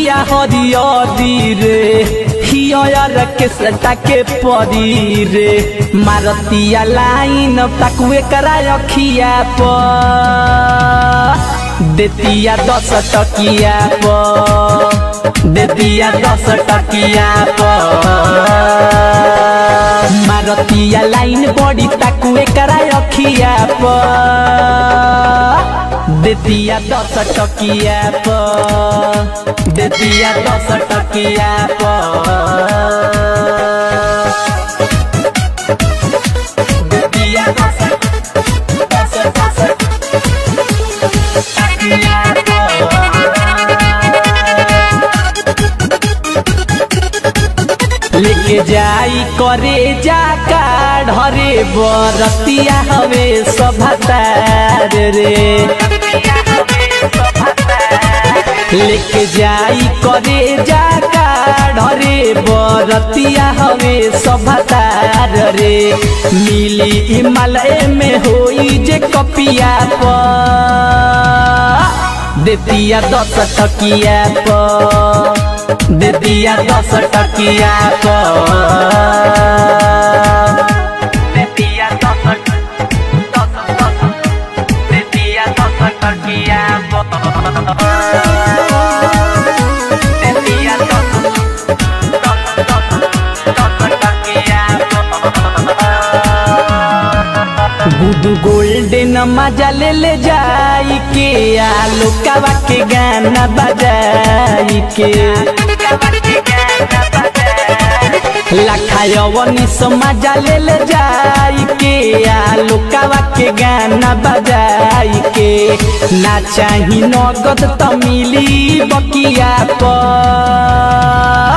रतिया हरियरी रे, हियर के सटा के परी रे। मारतिया लाइन ताकुए करा अखिया पर, देतिया 10 टकिया पर, देतिया 10 टकिया पर। मारतिया लाइन बड़ी ताकुए करा अखिया पर, देतिया 10 टकिया पर, देतिया 10 टकिया पर। देतिया 10 10 10 टकिया पर। लेके जाई करे जा कार्ड हरे बरतिया हवे सभतार रे। लेके जाई करे जा कार्ड हरे बरतिया हवे सभतार रे। मिली हिमालय में होई जे कपिया पर, देतिया 10 टकिया पर, देतिया 10 टकिया पर। देतिया 10 10 10, देतिया 10 टकिया पर, देतिया 10 10 10 10 टकिया पर। गुडू गोल्डन मजा ले ले जाई के, आलू कावा के गाना बजाई के। लखायवनी मजा ले ले जाई के, आलू कावा के गाना बजाई के। ना चाही नगद त मिली बकिया पर,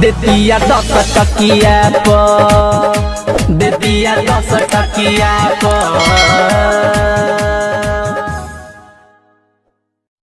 देतिया 10 टकिया पर, देतिया 10 टकिया पर।